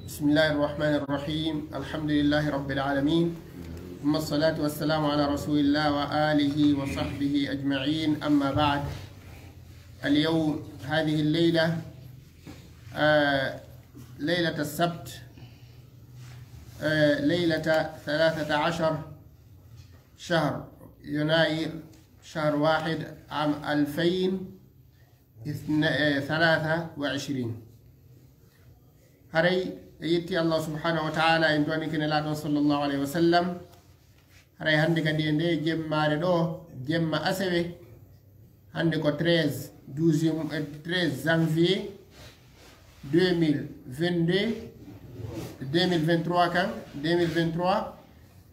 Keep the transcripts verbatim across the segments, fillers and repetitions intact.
بسم الله الرحمن الرحيم. الحمد لله رب العالمين. ثم الصلاة والسلام على رسول الله وآله وصحبه أجمعين. أما بعد. اليوم، هذه الليلة، آه، ليلة السبت، آه، ليلة ثلاثة عشر شهر يناير، شهر واحد عام ألفين ثلاثة وعشرين. Haray e yetti Allah subhanahu wa ta'ala, en du'ani kene laɗon sallallahu alayhi wa sallam. Haray hannde kadi e nde jemmaare ɗo, jemma asewe, hannde ko treize, douzième, eh, treize janvier deux mille vingt-deux, deux mille vingt-trois kan, deux mille vingt-trois.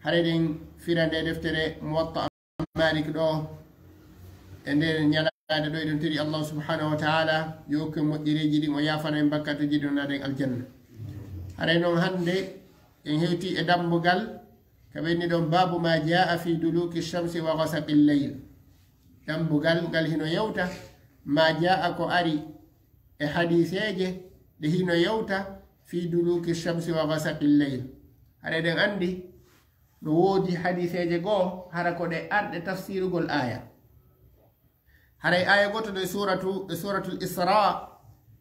Haray ɗen fira nde deftere Muwatta Malik ɗo, e nder ñalaande ɗo, eɗen tiri Allah subhanahu wa ta'ala yo hokku en moƴƴereeji ɗin, o yaafana en bakkatuuji ɗin, o naada en aljanna. Haray non hannde en hewti e dambugal ka ɓenni ɗon, babu ma jaa fi duluki shamsi wa ghasaqil layl. Dambugal ngal hino yewta ma jaa ko ari e hadiseeje ɗe hino yewta fi duluki shamsi wa ghasaqil layl. Haray ɗen anndi no woodi hadiseeje goo, hara ko ɗe arɗe tafsirugol aaya. Haray aaya gooto ɗo e suratu, e suratul Isra,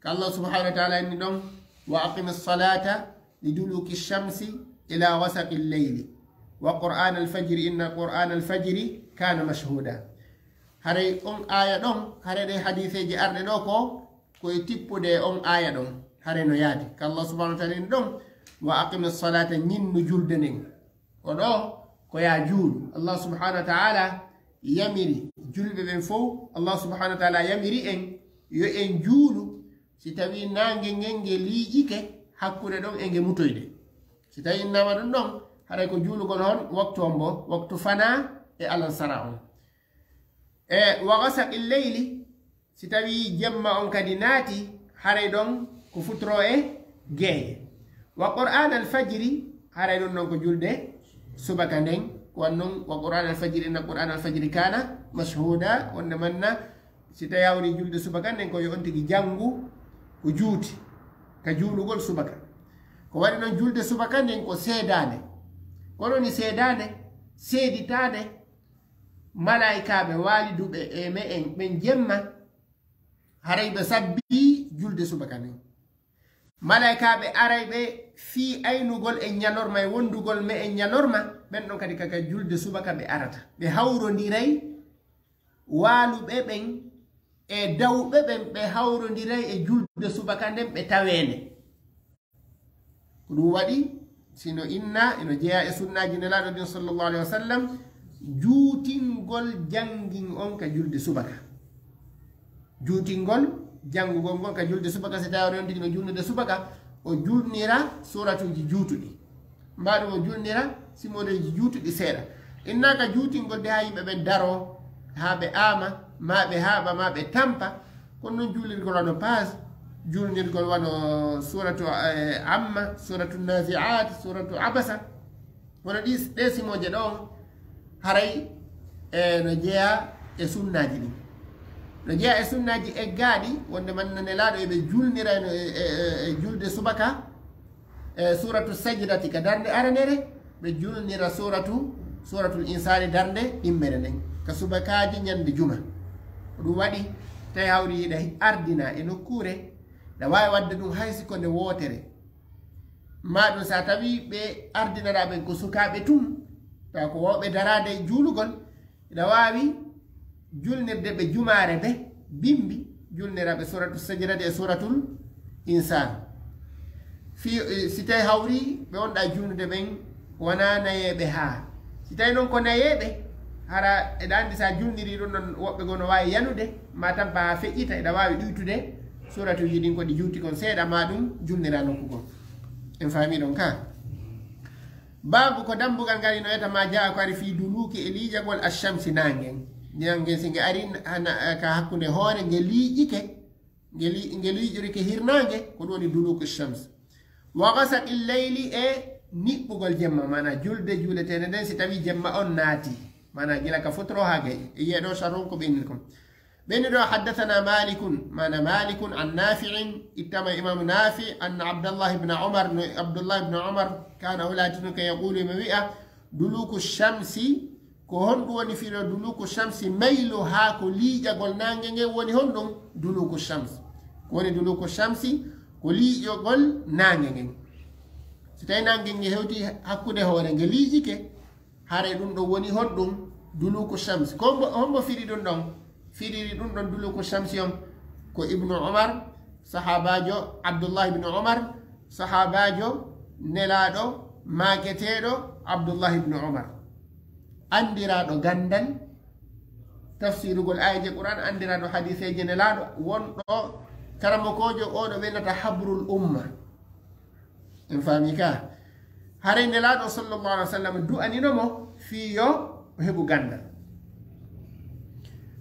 ka Allah subhanahu wa ta'ala inni ɗon, "Wa aqimi salata li duluki shamsi ila ghasaqil layli, wa qur'an al fajri, inna qur'an al fajri kana mashhuda." Haray on aaya ɗon, haray ɗe hadiseeje arɗe ɗo ko, ko e tippude e on aaya ɗon. Haray no yaadi. Ka Allah subhanahu wa ta'ala inni ɗon, "Wa aqimi salata", ñinnu julde nden. O ɗo ko yaa juulu. Allah subhanahu wa ta'ala yamiri julɓe ɓen fow. Allah subhanahu wa ta'ala yamiri en yo en juulu si tawi naange ngen nge liiƴike hakkunde ɗon e nge mutoyde. Si tawi innama ɗum ɗon, haray ko juulugol hon waktu on bo, waktu fana e alansara on. E wa ghasaqil layli, si tawi jemma on kadi naati, haray ɗon ko futuro e geeye. Wa qur'an al fajri, haray ɗon non ko julde subaka nden. Ko wan non, "Wa qur'an al fajri, inna qur'an al fajri kana mashhuda", wonde manna si tawi hawri julde subaka nden ko yo on tigi janngu ko juuti ka juulugol subaka. Ko waɗi non julde subaka nden ko seedaande. Kono ni seedaande, seeditaande, malaa'ikaaɓe waaliduɓe e me'en ɓen jemma, haray ɓe sabbii julde subaka nden. Malaa'ikaaɓe arayɓe fii aynugol en ñalorma e wondugol me'en ñalorma, ɓen ɗon kadi kaka julde subaka ɓe arata. Ɓe hawrondiray waaluɓe ɓen e dawɓe ɓen, ɓe hawrondiray e julde subaka nden, ɓe taweende. Ko ɗum waɗi, sino inna, ino jeyaa e sunnaaji Nelaaɗo ɗin sallallahu alaihi wasallam, juutingol janngin on ka julde subaka. Juutingol janngugol ngol ka julde subaka, si tawi on tigi no julnude subaka, o julnira suratuuji juutuɗi. Mbaɗo o julnira simoreeji juutuɗi seeɗa. Inna ka juutingol de haa yimɓe ɓen daro, haa ɓe aama, maa ɓe haaɓa, maa ɓe tampa. Kono non juulirgol wano paas, juulirgol wano suratu, eh, Amma, suratu Nazi'at, suratu Abasa. Kono ɗi, ɗe simooje ɗon, haray, eh, no jeyaa e sunnaaji ɗin. No jeyaa e sunnaaji eggaaɗi, wonde man no Nelaaɗo e ɓe juulnira e, e, e, e julde subaka, e suratu Sajdati ka darnde aranere, ɓe julnira suratu, suratul Insaani darnde ɗimmere nden, ka subakaaji ñande juma. Ko ɗum waɗi, tawi hawri hiɗa ardina e nokkuure, ɗa waawi waɗde ɗum hay si ko nde wootere. Maa ɗum, so a tawi ɓe ardinanaa ɓen ko sukaaɓe tun, tawa ko wawɓe daraade e juulugol, ina waawi julnirde ɓe jumaare be bimbi, julnira ɓe suratu Sajdati e suratul Insan. Fi, eh, si tawi hawri ɓe wonɗa julnude ɓen wona nayeeɓe haa. Si tawi non ko nayeeɓe, hara eɗa andi sa julniri ɗum non woɓɓe goo no waawi yanude, ma tampa haa feƴƴita, eɗa waawi ɗuytude suratuuji ɗin ko ɗi juuti kon seeɗa, ma ɗum julnira nokku goo. En faami ɗon ka? Baabu ko dambugal ngal ino eta ma jaa ko ari fii duluki e liiƴagol ashamsi naangen. Naangen si nge ari hana, ka hakkunde hoore nge liiƴike, nge li-, nge liiƴorike hirnaange, ko ɗum woni duluku shams. Wa ghasaqil layli e niɓɓugol jemma, maana julde juuleteende nden si tawi jemma on naati. Maana gila ka fotoro haa gay. E yi'e ɗo sharhun ko ɓe innir kon. Ɓeni ɗo, حدثنا مالك, mana Malikun, عن نافع, ittama Imam Nafi, أن عبد الله بن عمر, no Abdullah ibn Umar, kana, o laatino, ka yaqulu, imo wi'a, duluku shamsi, ko honɗum woni firo duluku shamsi? Maylu haa ko liiƴagol naange ngen woni honɗum? Duluku shamsi. Ko woni duluku shamsi? Ko liiƴagol naange ngen. So tawi naange nge hewti hakkunde hoore, nge liiƴike, haray ɗum ɗon woni honɗum? Duluku shamsi. Ko hombo, hombo firi ɗum ɗon? Firiri ɗum ɗon duluku shamsi on ko Ibnu Umar, sahaabaajo Abdullah ibn Umar, sahaabaajo Nelaaɗo maaketeeɗo Abdullah ibn Umar, anndiraaɗo ganndal, tafsirugol aayeeje Qur'an, anndiraaɗo hadiiseeje Nelaaɗo, wonɗo karamokoojo oo ɗo ɓe nata Habrul Umma. En faami ka? Haray Nelaaɗo sallallahu alaihi wasallam du'anino mo fii yo o heɓu ganndal.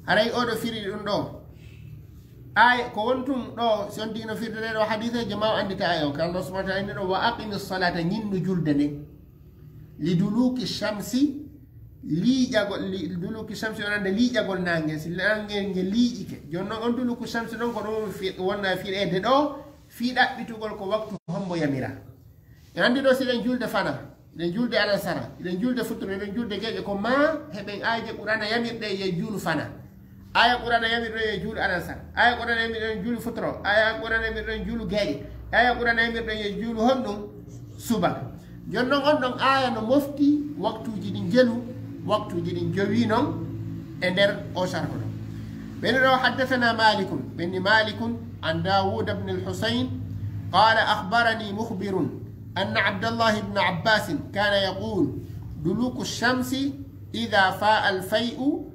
Haray oɗo firi ɗum ɗo. Aaya ko wontum ɗo, si on tigi no firde ɗo hadiiseeje, ma o anndita aaya on. Ka Allah subhanahu wa ta'ala inni ɗo, "Wa aqimi salata", ñinnu julde nden. Li duluki shamsi, liiƴagol, li duluki shamsi, wonande liiƴagol naange, si naange nge liiƴike. Jooni non on duluku shamsi non ko ɗum fi-, wonna fireede ɗo, fii ɗaɓɓitugol ko waktu hombo yamira. En anndi ɗo si eɗen julde fana, eɗen julde alasara, eɗen julde futuro, eɗen julde geeƴe, ko ma heɓen aayeeje Qur'aana yamirɗe yo juulu fana. Aaya Qur'aana yamirɗo yo juulu alasara. Aaya Qur'aana yamirɗo yo juulu futuro. Aaya Qur'aana yamirɗo yo juulu geeƴe. Aaya Qur'aana yamirɗo yo juulu honɗum? Subaka. Jooni non on ɗon aaya no mofti waktuuji ɗin jelu, waktuuji ɗin jowi non e nder o sarko ɗo. Ɓeni ɗo, "Haddathana Malikun", ɓenni Malikun, "an Dawud ibn al-Husayn, qala akhbarani mukhbirun anna Abdallah ibn Abbas kana yaqul, duluku shamsi idha fa'a al-fay'u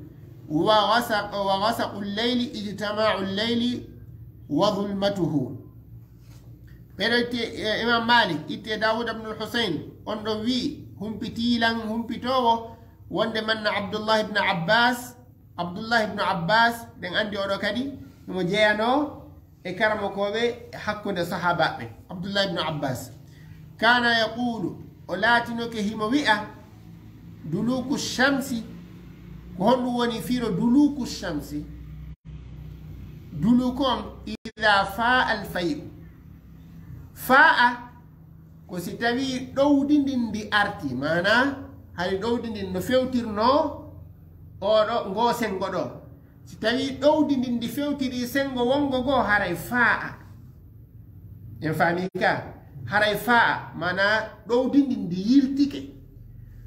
wa ghasaq-, wa ghasaqu al-layli ijtima'u al-layli wa dhulmatuhu." Ɓeɗo itti, eh, Imam Malik, itti e Dawud ibn al-Husayn, on ɗon wi'i, humpitilan humpitowo, wonde manna Abdullah ibn Abbas, Abdullah ibn Abbas, ɗen anndi oɗo kadi, himo jeyanoo e karamokooɓe hakkunde sahaabaaɓe, Abdullah ibn Abbas. Kana yaqulu, o laatinoke himo wi'a, duluku shamsi, ko honɗum woni firo duluku shamsi? Duluku on, idha fa'a al-fay'u. Fa'a ko si tawi ɗowdi ndin ndi arti, maana hari ɗowdi ndin no fewtirnoo oɗo, ngo sengo ɗo. Si tawi ɗowdi ndin ndi fewtiri sengo wongo goo, haray fa'a. En faami ka? Haray fa'a, maana ɗowdi ndin ndi yiltike.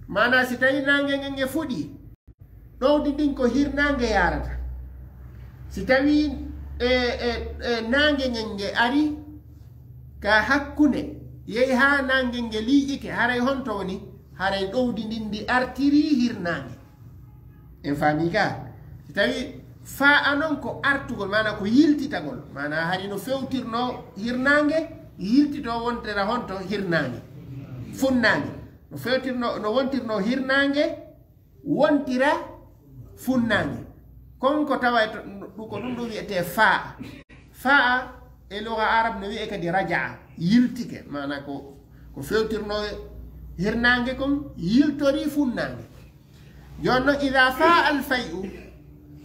Maana si tawi naange ngen nge fuɗi, ɗowdi ndin ko hirnaange yaarata. Si tawi, e, e, e, naange ngen nge ari ka hakkunde, yehi haa naange nge liiƴike, haray honto woni? Haray ɗowdi ndin ndi artiri hirnaange. En faami ka? Si tawi fa'a non ko artugol, maana ko yiltitagol, maana hari no fewtirnoo hirnaange, yiltitoo wontira honto? Hirnaange, funnaange. No fewtirnoo, no wontirnoo hirnaange, wontira funnaange. Kon ko tawa e to, ɗum ko ɗum ɗo wi'etee fa'a. Fa'a e lugha arab no wi'e kadi raja'a, yiltike, maana ko, ko fewtirnoo hirnaange kon yiltorii funnaange. Jooni non, idha fa'a al-fay'u,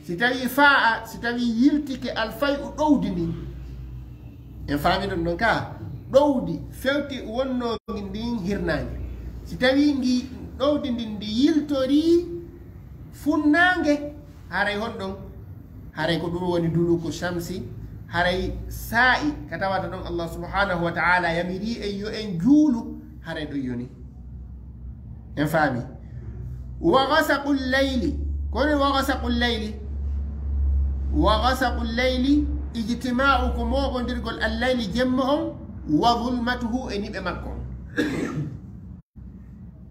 si tawi fa'a, si tawi yiltike al-fay'u ɗowdi ndin. En faami ɗum ɗon ka? Ɗowdi fewti wonnoo ndin hirnaange. Si tawi ngi ɗowdi ndin ndi yiltorii funnaange, haray honɗon? Haray ko ɗum woni duluku shamsi, haray saa'i ka tawata ɗon Allah subhanahu wa ta'ala yamiri en yo en juulu, haray ɗum yoni. En faami? Wa ghasaqul layli. Ko woni wa ghasaqul layli? Wa ghasaqul layli, ijtima'u ko mooɓondirgol al-layli jemma on, wa dhulmatuhu e niɓe makko on.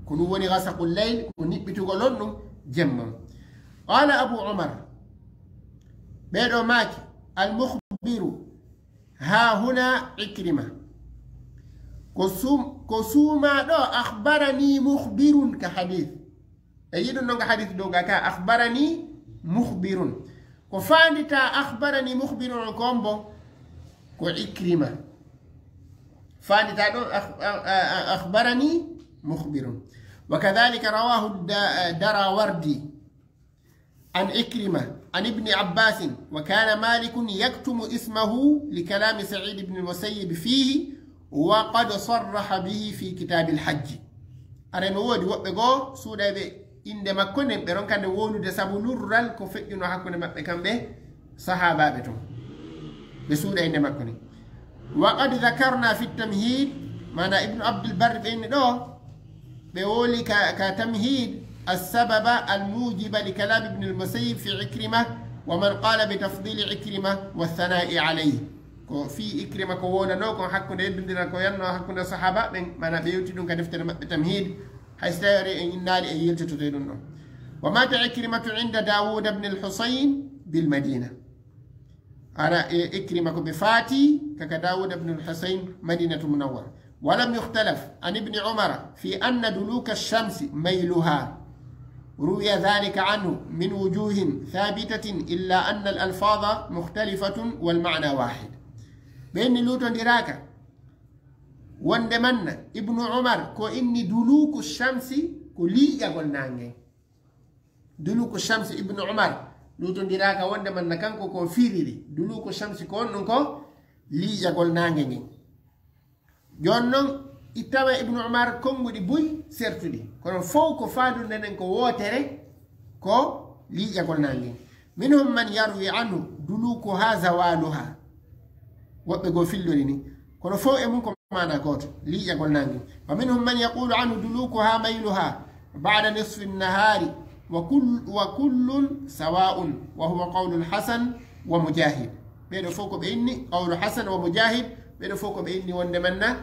Ko ɗum woni ghasaqul layl, ko niɓɓitugol on ɗum jemma on. Qala Abu Umar, ɓeɗo maaki, al-mukhbiru, ha huna Ikrima. Ko sum-, ko suuma ɗo, akhbarani mukhbirun ka hadith. E yiɗum non ka hadith dow ga ka, akhbarani mukhbirun. Ko fandita akhbarani mukhbirun on ko hombo? Ko Ikrima. Fandita ɗon akh-, a-, a-, a-, akhbarani mukhbirun. Wa kadhalika rawahu da-, Darawardi. عن عكرمة عن ابن عباس، وكان مالك يكتم اسمه لكلام سعيد بن المسيب فيه، وقد صرح به في كتاب الحج. Aray no woodi woɓɓe goo suuɗayɓe innde makko nden, ɓe ronka nde wowlude sabu lurral ko feƴƴuno hakkunde maɓɓe kamɓe sahaabaaɓe ton. Ɓe suuɗa innde makko nden. وقد ذكرنا في التمهيد، maana Ibnu Abdul Barr ɓe inni ɗoo, ɓe wowli ka, ka Tamhid, السبب الموجب لكلام ابن المسيب في عكرمة ومن قال بتفضيل عكرمة والثناء عليه. Ko fii Ikrima ko wowlanoo kon hakkunde yeddondiral ko yannoo hakkunde sahaaba ɓen, maana ɓe yewti ɗum ka deftere maɓɓe Tamhid, hay so tawii en innaali en yiltototo e ɗum ɗon. ومات عكرمة عند داود بن الحصين بالمدينة. Ara e Ikrima ko ɓe faati kaka Dawud ibn al-Husayn Madinatu Munawwara. ولم يختلف عن ابن عمر في أن دلوك الشمس ميلها. روي ذلك عنه من وجوه ثابتة إلا أن الألفاظ مختلفة والمعنى واحد. Ɓe inni luutondiraaka wonde manna Ibnu Umar ko inni duluuku shamsi ko liiƴagol naange. Duluuku shamsi Ibnu Umar luutondiraaka wonde manna kanko ko firiri. Duluuku shamsi ko on ɗum ko liiƴagol naange ngen. Jooni non, ittama Ibnu Umar konnguɗi buy sertuɗi. Kono fow ko faandunde nden ko wootere, ko liiƴagol naange ngen. منهم من يروي عنه دلوكها زوالها. Woɓɓe goo fillori ni. Kono fow e mun ko maana gooto, liiƴagol naange. ومنهم من يقول عنه دلوكها ميلها بعد نصف النهار وكل، وكل سواء وهو قول الحسن ومجاهد. Ɓee ɗoo fow ko ɓe inni, qawlu Hasan wa Mujahid, ɓee ɗoo fow ko ɓe inni wonde manna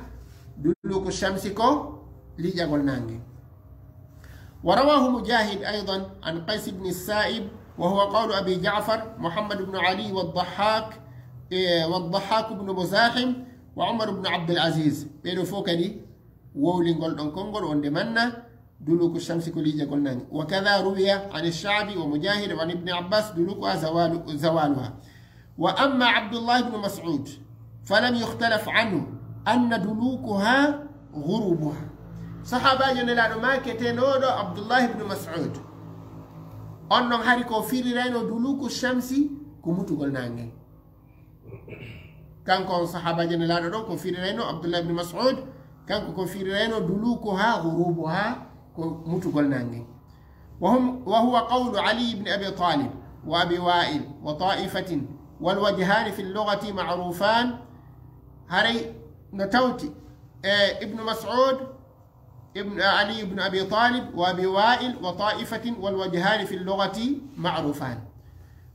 duluuku shamsi ko liiƴagol naange. ورواه مجاهد أيضا عن قيس بن السائب، وهو قول أبي جعفر محمد بن علي والضحاك، إيه، والضحاك بن مزاحم وعمر بن عبد العزيز. Ɓee ɗoo fow kadi wowli ngol ɗon konngol wonde manna duluuku shamsi ko liiƴagol naange. وكذا روي عن الشعبي ومجاهد وعن ابن عباس دلوكها زوال، زوالها. وأما عبد الله بن مسعود فلم يختلف عنه أن دلوكها غروبها. Sahaabaajo Nelaaɗo maaketenooɗo Abdullah ibn Mas'ud, on non hari ko firirayno duluuku shamsi ko mutugol naange. Kanko on sahaabaajo Nelaaɗo ɗon ko firirayno Abdullah ibn Mas'ud, kanko ko firirayno duluukuha ghurubuha ko mutugol naange. وهم، وهو قول علي بن أبي طالب وأبي وائل وطائفة، والوجهان في اللغة معروفان. Haray no tawti e Ibnu Mas'ud, Ibn Ali ibn Abi Talib wa Abi Wa'il wa ta'ifatin, wal wajhani fil lughati ma'rufan.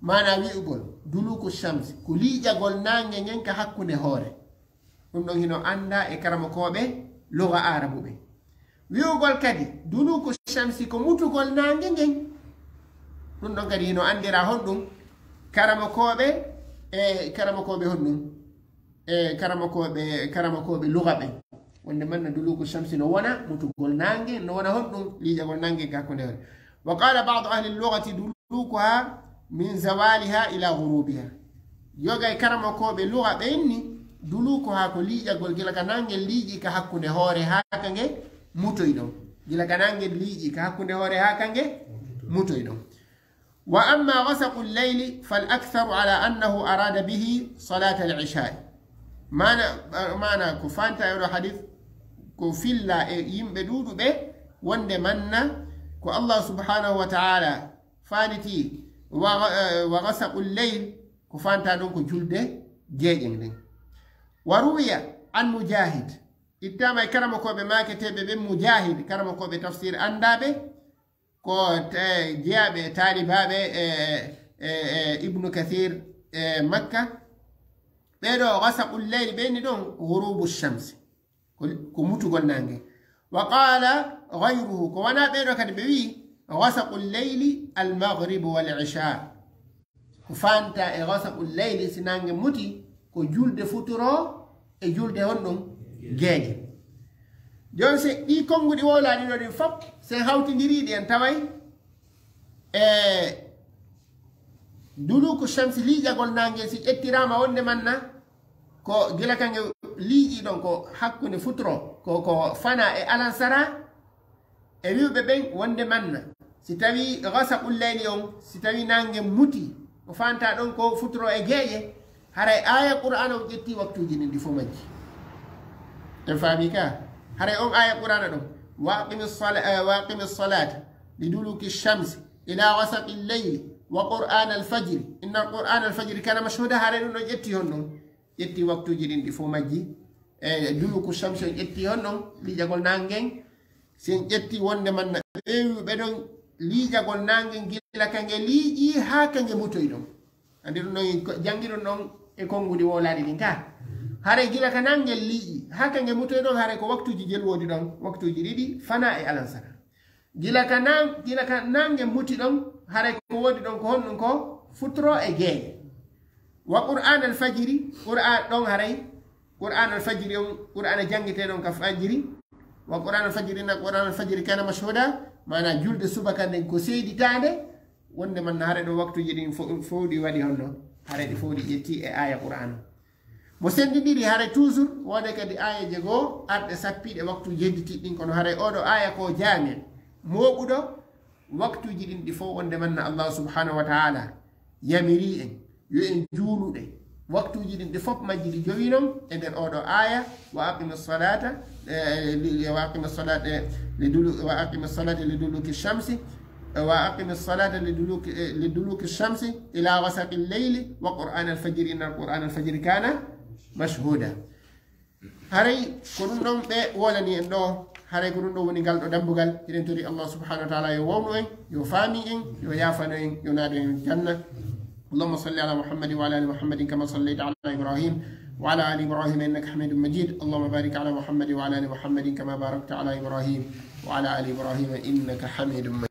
Maana wi'ugol duluku shamsi ko liiƴagol naange ngen ka hakkunde hoore. Ɗum ɗon hino anndaa e karamokooɓe lugha aarabu ɓe. Wi'ugol kadi duluku shamsi ko mutugol naange ngen. Ɗum ɗon kadi hino anndiraa honɗum karamokooɓe e karamokooɓe honɗum e karamokooɓe, karamokooɓe lugha ɓen. Wonde manna duluku shamsi no wona mutugol naange, no wona honɗum liiƴagol naange ka hakkunde hoore. Wa qala ba'du ahli lughati dulukuha min zawaliha ila ghurubiha. Yoga e karamokooɓe lugha ɓe inni dulukuha ko liiƴagol gila ka naange liiƴi ka hakkunde hoore haa ka nge mutoy ɗon. Gila ka naange liiƴi ka hakkunde hoore haa ka nge mutoy ɗon. وأما غسق الليل فالأكثر على أنه أراد به صلاة العشاء. Maana, maana ko fanta e oɗo hadith ko filla e yimɓe ɗuuɗuɓe wonde manna ko Allah subhanahu wa ta'ala faniti wa, eh, wa ghasaqul layl, ko fanta ɗon ko julde geeƴen ɗen. وروي عن مجاهد. Ittama e karamokooɓe maaketeeɓe ɓen Mujahid, karamokooɓe tafsir anndaaɓe, ko te-, jeyaaɓe e taalibaaɓe e, e, e Ibnu Kathir e Makka. Ɓee ɗoo ghasaqul layli ɓe inni ɗon ghurubu shamsi. Ko, ko mutugol naange. Wa qala ghayruhu, ko wona ɓee ɗoo kadi ɓe wi'i ghasaqul layli al maghrib wal isha. Ko fanta e ghasaqul layli si naange muti ko julde futuro e julde honɗum geeƴe. Jooni si ɗi konnguɗi wowlaaɗi ɗoo ɗin fop, si en hawtindiri ɗi en taway e duluku shamsi liiƴagol naange si ƴettiraama wonde manna ko gila ka nge liiƴi ɗon ko hakkunde futuro ko, ko fana e alansara e wi'uɓe ɓen wonde manna Si tawi ghasaqul layli on, si tawi nange muti, o fanta ɗon ko futuro e geeƴe, haray aya Qur'ana on ƴetti waktuji ɗin ɗi fo majji. En faami ka? Haray on aya Qur'ana ɗon, wa aqimi sala-, eh, wa aqimi salata li duluki shamsi ila ghasaqil layli wa qur'ana al-fajri, inna qur'ana al-fajri kana mashhuda, haray ɗum ɗon ƴetti honɗon? Ƴetti waktuji ɗin ɗi fo majji. E duluku shamsi on ƴetti honɗon? Liijagol nangen. Si en ƴetti wonde manna ɓeewuɓe ɗon liijagol nangen gila ka nge liiƴi haa ka nge mutoy ɗon. Andi ɗum ɗon ko jangiɗon ɗon e konnguɗi wolaɗi ɗin ka. Haray gila ka nangen liiƴi haa ka nge mutoy ɗon, haray ko waktuji jel woodi ɗon, waktuji ɗiɗi, fana e alansara. Gila ka nan-, gila ka nange muti ɗon, haray ko woodi ɗon ko honɗum ko? Futuro e geeƴe. Wa qur'an al-fajri, Qur'an ɗon haray, qur'an al-fajri on, Qur'ana jangite ɗon ka fajiri. Wa qur'an al-fajri, inna qur'an al-fajri kana mashhuda, mana julde subaka nden ko seeditaande, wonde manna haray ɗo waktuji ɗin fo-, fowɗi waɗi honno, haray ɗi fowɗi ƴetti e aya Qur'ana. Mo senndindiri haray toujours, wonde kadi aya jego arɗe sappiɗe waktu jedditi ɗin, kono haray oɗo aya ko jaami mooɓuɗo waktuji ɗin ɗi fof, wonde manna Allah subhanahu wa ta'ala yamiri en yo en juuluɗe waktuji ɗin ɗi fof majji ɗi jowi non e nder oɗo aya, wa aqimi salata, eh, li, wa aqimi salata, eh, li dulu, wa aqimi salata li duluki shamsi, eh, wa aqimi salata li duluki, eh, li duluki shamsi ila ghasaqil layli wa qur'an al-fajri, inna qur'an al-fajri kana mashhuda. Haray ko ɗum ɗon ɓe wolani en ɗo, haray ko ɗum ɗon woni ngal ɗo dambugal. Hiɗen tori Allah subhanahu wa ta'ala yo wownu en, yo faami en, yo yaafano en, yo naado en janna. اللهم صل على محمد وعلى آل محمد كما صليت على إبراهيم وعلى آل إبراهيم إنك حميد مجيد. اللهم بارك على محمد وعلى آل محمد كما باركت على إبراهيم وعلى آل إبراهيم إنك حميد مجيد.